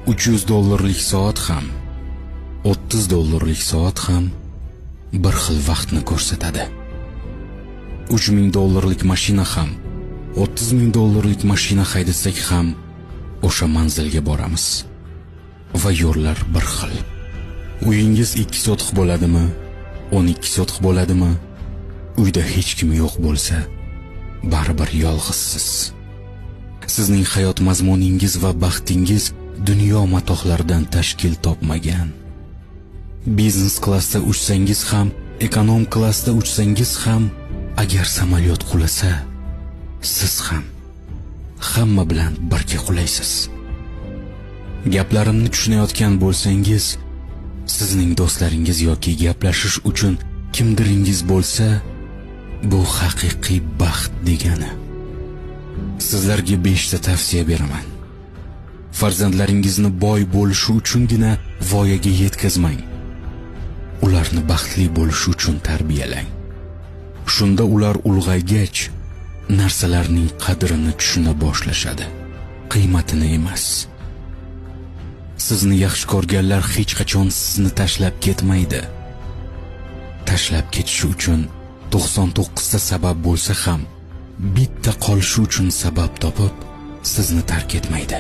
300 dollarlik soat ham, 30 dollarlik soat ham bir xil vaqtni ko'rsatadi. 3000 dollarlik mashina ham, 30 ming dollarlik mashina haydasak ham o'sha manzilga boramiz. Va yo'llar bir xil. Uyingiz 2 sotix bo'ladimi, 12 sotix bo'ladimi? Uyda hech kim yo'q bo'lsa, baribir yolg'izsiz. Sizning hayot mazmuningiz va baxtingiz dunyo matohlaridan tashkil topmagan. Biznes klassda uchsangiz ham, ekonom klassda uchsangiz ham, agar samolyot qulasa, siz ham hamma bilan birga qulaysiz. Gaplarimni tushunayotgan bo'lsangiz, sizning do'stlaringiz yoki gaplashish uchun kimdiringiz bo'lsa, bu haqiqiy baxt degani. Sizlarga 5 ta tavsiya beraman. Farzandlaringizni boy bo'lishi uchungina voyaga yetkazmang. Ularni baxtli bo'lishi uchun tarbiyalang. Shunda ular ulg'aygach narsalarning qadrini tushuna boshlashadi, qiymatini emas. Sizni yaxshi ko'rganlar hech qachon sizni tashlab ketmaydi. Tashlab ketishi uchun 99 ta sabab bo'lsa ham, bitta qolishi uchun sabab topib, sizni tark etmaydi.